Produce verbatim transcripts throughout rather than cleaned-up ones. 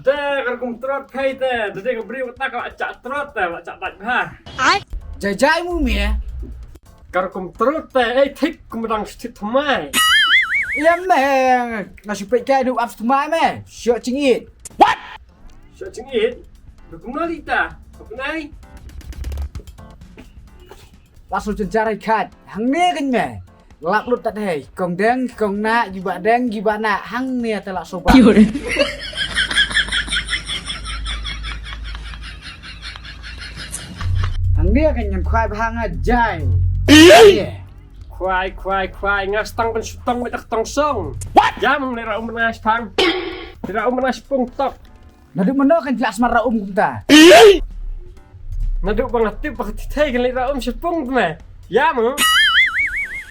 Te ka rukom trot phai te, te ka briew kata ka la chah trot te, la chah dait bha. Jai jai mu me. Ka rukom trot te, ei thik kum dang sthit thymmai. Ïa me, nga shu peit kai nu ap thymmai me. Shu jingit. What? Shu jingit. Rukom na lita. Apa nai? La shu jynjar ai khat. Hangne kan me. Lap lut tat hei. Kong deng, kong na, giba deng, giba na. Hangne te la shu ba. Hangne kan ngan khwai bha nga jai. Khwai, khwai, khwai. Nga stang ban shu tong, me tak tong song. What? Jam ngi ra um na shpang. Ngi ra um na shpung tok. Naduh mano kan jlas mar ra um kumta. Naduh ba nga tip ba ka thei kan leit ra um shapung te me. Ïa mo.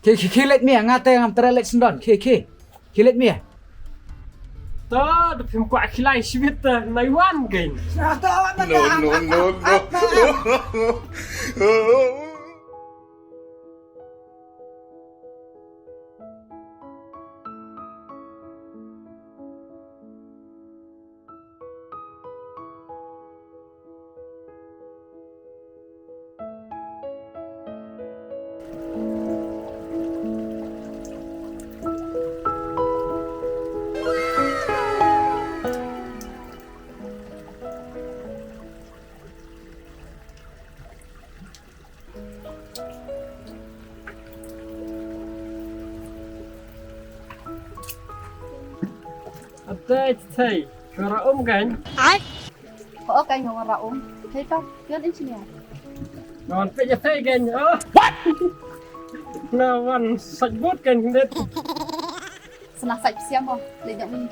Khie khie khie leit me nga te ngam tra leit sendon. Khie khie. Khie leit me. To da phim kwah khilai shibit te nai wan kein. No, no, no, no. Ate, ate, ka ra um kan? Ai. Ko ka nong ra um. Hei pa, pian engineer. Nong pe ja te kan. Oh. What? Na wan saj but kan det. Sana saj siam mo, le jam ni.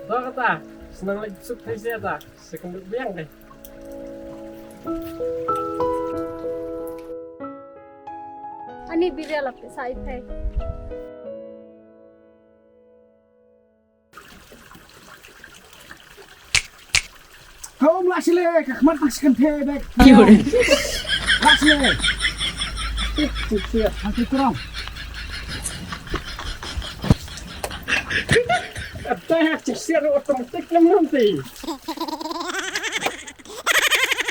Ba kata, senang lagi suk hai sia ta. Second biang deh. Ani biria la pisa ipai. Kau melak sile, ka khmat pas kan te bek. Melak sile. Ih, ih, ih, nanti kurang. Attack, cik siar automatik nam nanti.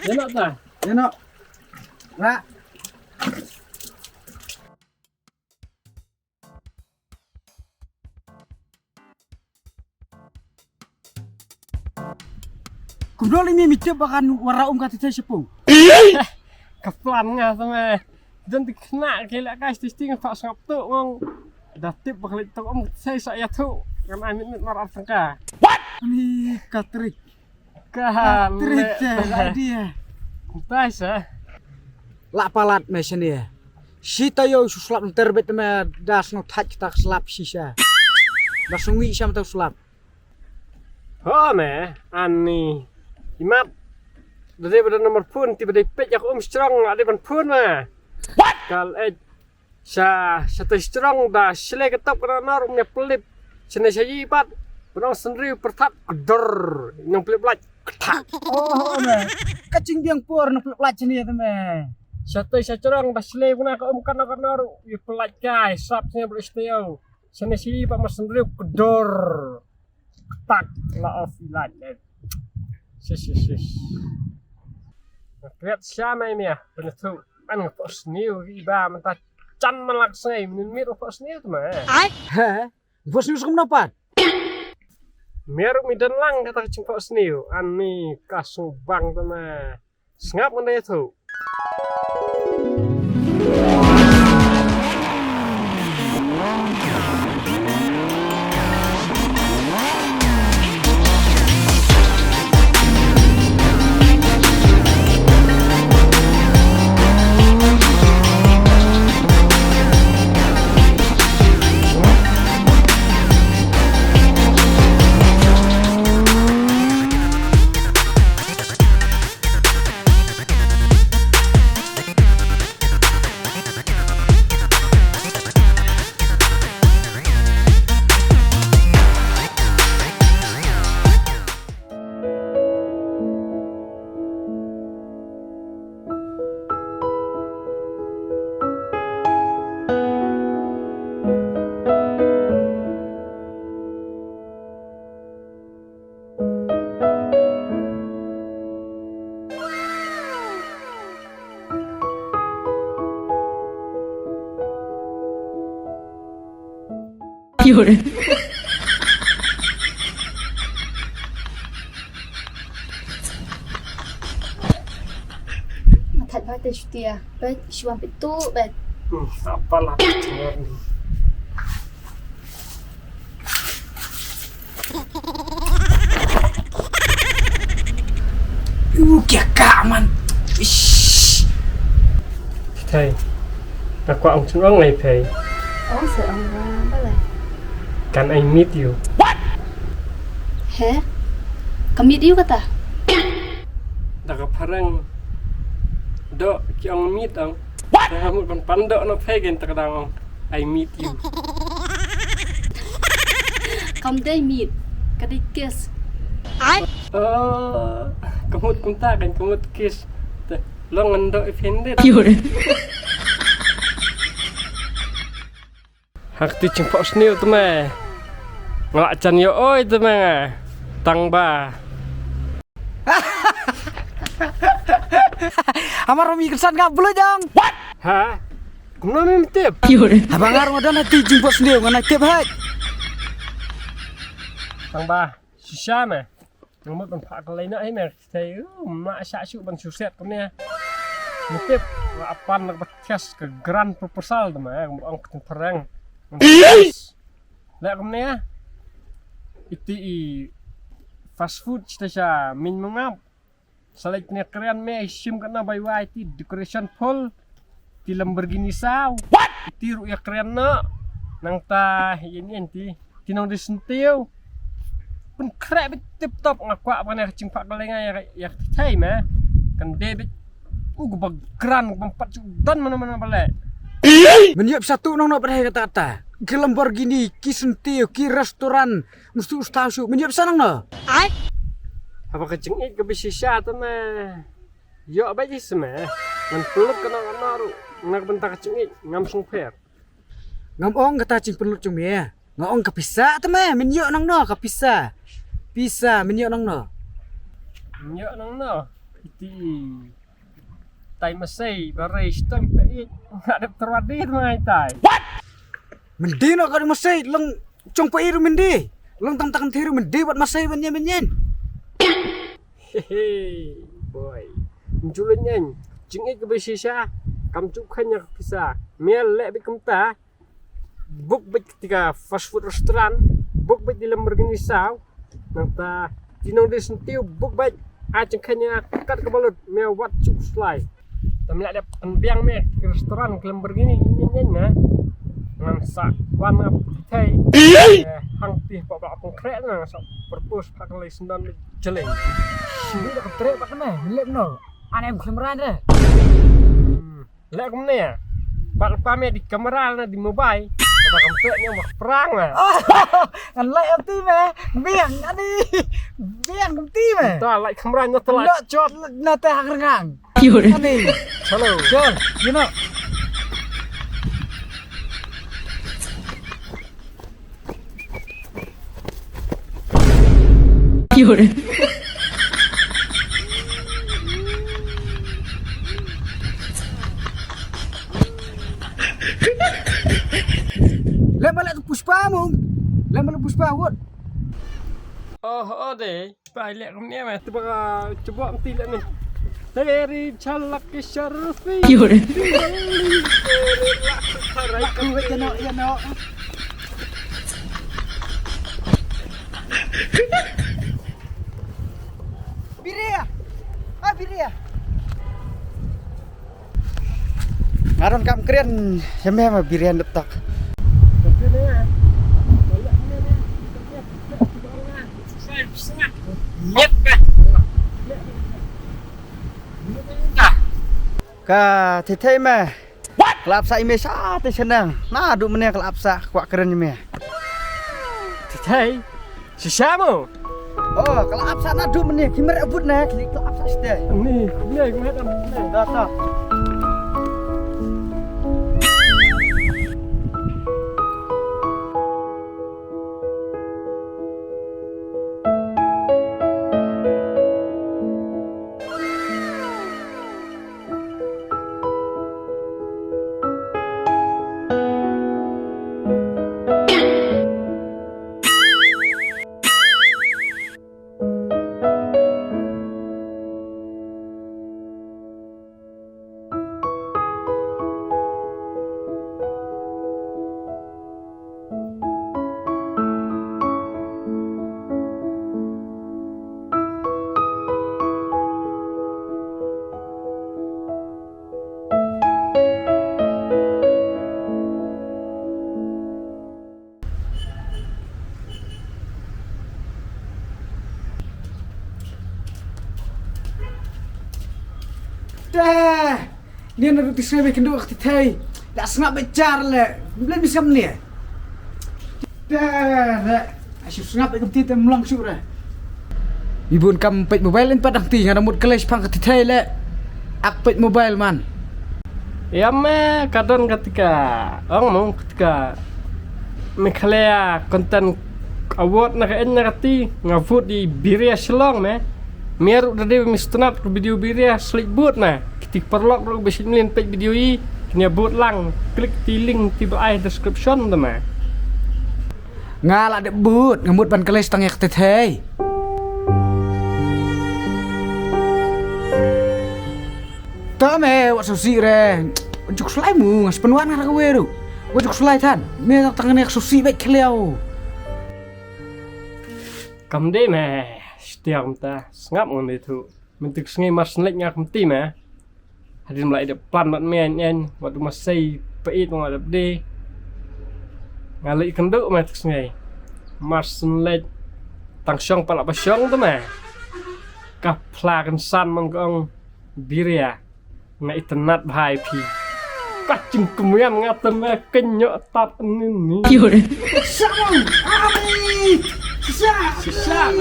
Ïa noh ta. Ïa noh. Ra. Kumno lei mi tip ba kan wanrah um kata te shapung. Ka plan nga sama. Don ti kena ke leh ka shisha nga phah sngap tu ngong. Da tip ba ka leit tok um te sa ïathuh. Kan ai mit mit mar ar tangka. What? Ani ka trik. Ka trik te idea. Kumta sa. Lah palat me shane. Shi taïew shu slap nter bet me da sngewthait kita ka slap shisha. Da sngew ngi sha mata u slap. Ho me, ani. Imat. Da dei ba da number phone, ti ba dei peit ïa ka um strong, ade ban phone ma. What? Kal eh. Sha, sha te strong da, shle ka top ka nor, um ïa pelip. Shane sha yi pat. Ba nong sendri perthat kdor. Nong pelip lait. Kthak. Oh, me. Ka jingbiang por nong pelip lait shane te me. Sha te sha strong da shle kuna ka um ka nor ka nor. Ïa pelait kai, sap shane bro steo. Shane shi pa mas sendriu kdor. Ktak la of ilat. Sis, sis, sis. Kriat sha mai mia. Benetu. An nga pos niu iba menta chan malak sngai. Min mir pos niu tu ma. Ai. He. Pos niu skum napat. Mir mi dan lang kata chin pos niu. An ni kasubang tu ma. Sngap ngan da ïathuh. Nga thait ba te shutia. Bet, shuan pitu, bet. Hmm, apa lah? U kia ka man. Ish. Thai. Nga kwah ong chun ong lai thai. Ong se ong ba ba lai. Can I meet you? What? He? Ka meet you kata? Da ka phareng. Do ki ong meet ong. What? Da ka mut pan pan do no phe gen ta ka dang ong. I meet you. Kam dei meet, ka dei kiss. Oh, ka mut kumta kan ka mut kiss. Te, long ngan do offended. Hak ti ching pok sniu te me. Nga chan yo oi te me nga. Tang ba. Amar mi kesan ka bulu jong. What? Ha? Kumno me tip? Haba ngar nga don hati jingpot sendiri nga na tip hai. Tang ba, shisha me. Ngamut ban phak kalai na hai me. Sai ma sha shu ban shuset kumne. Me tip nga apan nak ba test ka grand proposal de me. Ang kteng perang. Lek kumne. Iti i fast food shisha min mengap. Sa leit ne kren me shim kana bai wai ti decoration full ti Lamborghini saw. What? Ti ru ya kren na nang ta yin yin ti ti nong di sentiu. Pun krek bit tip top nga kwak pa ne ching pak kalai nga ya ya thai me. Kan debit u gu bag kran bang pat chu dan mana mana bale. Men yep satu nong no pada kata kata. Ki Lamborghini, ki sentiu, ki restoran, mesti ustaz shu. Men yep sanang no. Ai. Haba ka jingit ka bisi sha ta me. Yo ba ji sma. Ngan pelut kena kena ru. Ngak benta ka chingi ngam sung pher. Ngam ong kata ching pelut chung me. Nga ong ka pisa te me, men yo nang no ka pisa. Pisa men yo nang no. Men yo nang no. Iti. Tai masai barai stem pe it. Ngak dep terwadi te me tai. What? Mendi no ka di masai long chong pa iru mendi. Long tam takan thiru mendi wat masai ban yen ban yen. Hehe, boy. Mjulun yen. Jingit ka bisi sha. Kam chuk khanya ka pisa. Mel lek bit kumta. Book bit ketika fast food restaurant. Book bit di Lamborghini saw. Nangta tinong di sentiu book bit. A chengkhanya kat ka balut me wat chuk slai. Tam lek dep pynbiang me ke restoran ke Lamborghini nyen nyen na. Ngan sa wan ap thai. Hang tih pa ba pung krek na sa purpose pa kalai sendan jeleng. Sini dah ketrek pa kena lep no. Ane em klemran deh. Lek kumne ya. Bak pa me di kamera na di mobile. Ba kam tek ne mak perang lah. Ngan lek em ti me. Biang ani. Biang em ti me. Ta lek kamera na ta lek chot. Na ta hak rengang. Ani. Hello. Chol, you know. Lem balik tu Puspa mung. Lem balik Puspa wot. Oh, oh deh. Puspa lek kum ni meh. Tiba cuba mesti lek ni. Teri chalak ke sharfi. Yur. Teri lak sarai. Aku ya no, ya no. Biria. Ah, biria. Nga don kam kren, ïa me ma biria dep tak. Ka thei thei me. What? Ka la ap sah ïa me sha te shaneng. Naduh mynne ka la ap sah kwah kren ïa me. Thei thei. Shisha mo. Oh, ka la ap sah naduh mynne. Ki mer abut ne, ki la ap sah site. Ni, ni, ni, ni. Da, da. Te, nia na ruti sngai ba kynduh ka tithei. Da sngap ba jar le. Blen mi sngap nia. Te, re. Asu sngap ba kumti te mlong shu re. Ibun kam peit mobile in pat dang ti nga da mut kles pang ka tithei le. Ak peit mobile man. Ïa me ka don ka tika. Ong mong ka tika. Meghalaya Content Award na ka en na ka ti nga vote di Biria Shillong me. Miaru da dei mi stunap ka video Biria slik vote me. Kiti parlok ru bishit mlin page video i kini vote lang klik ti link ti ba ai description da me. Nga la de vote nga mut ban kles tang yak tethei. Ta me wat susi re. Juk slai mu ngas penwan nga ka weru. Wat juk slai than. Me tang tang ne susi bek kliau. Kam de me. Setiak mta sngap ngan de tu. Mynta ka sngi mar snlek nga kumti me. Hadien mlai dep plan mat me en en wat ma sei peit ma dep de. Nga lek kynduh me ta ka sngi. Mar snlek tang shong pala ba shong tu me. Ka phla kan san man ka ong Biria. Nga itynnat bha ïa phi. Ka jingkmen nga te me kenyok tap ni ni. Shisha bang. Ani. Shisha. Shisha.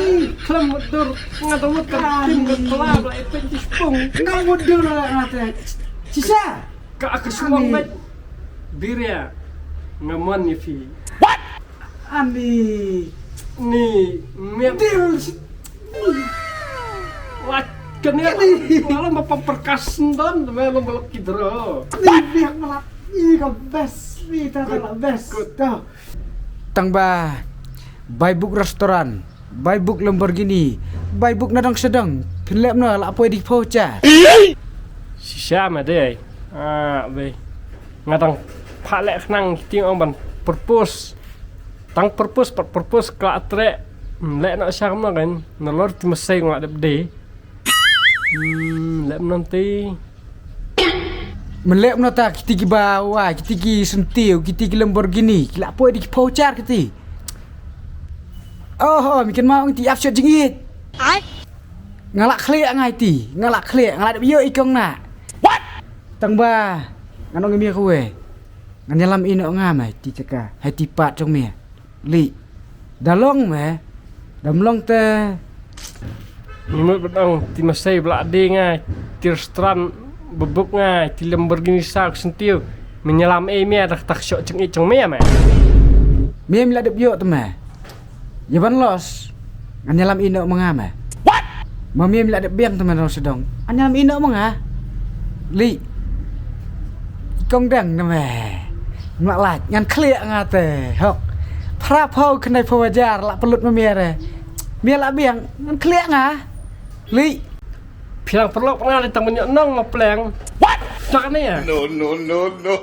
Klem mudur. Nga te mut ka tim ka kla bla ipin ti spung. Nga mudur la nga te. Shisha. Ka ka suang met. Biria. Nga mon ni phi. Ani. Ni miat. Dil. Wat kene. Kene. Malam apa perkas ndon, malam balok kidro. Ni biak malah. Ih, ka best. Ih, ta ta la best. Good. Tang ba. Baibuk restaurant. Baibuk Lamborghini. Baibuk nadong sedong. Phin lep no la poi di voucher. Shisha ma dei. Ah, be. Nga dang pha leh khnang kiti ong ban purpose. Tang purpose pat purpose ka trek. Hmm, leh na sha kumno kan. Na lor ti masai ngla dep de. Hmm, leh mnam ti. Men leh mno ta kiti ki ba wa, kiti ki sentiew, kiti ki Lamborghini, ki la poi di ki voucher kiti. Oh, oh, mi kan ma ong ti ap shot jingit. Ai. Nga la khlieh ngai ti, nga la khlieh, nga la dep ïoh i kong na. What? Tang ba ngan ong ïa me kawei. Ngan ïalam ïa noh nga mai ti teka, hai ti pat jong me. Li. Da long me. Da mlong te. Ni mut ba dang ti masai bla de nga, ti restaurant bebuk nga, ti Lamborghini sa ka sentiew. Me ïalam ei me da tak shok jingit jong me me. Me me la dep ïoh te me. Ïa ban los. Ngan ïalam ïa noh ma nga me. What? Ma me me la dep biang te me dong sedong. Ngan ïalam ïa noh ma nga. Li. Kong dang te me. Mak laj ngan khlieh nga te. Hok. Phra phaw khnai phaw hajar la pelut ma me re. Me la biang ngan khlieh nga. Li. Philang perlok pernah li tang menyok nong ma pleng. What? Tak ni ya? No, no, no, no.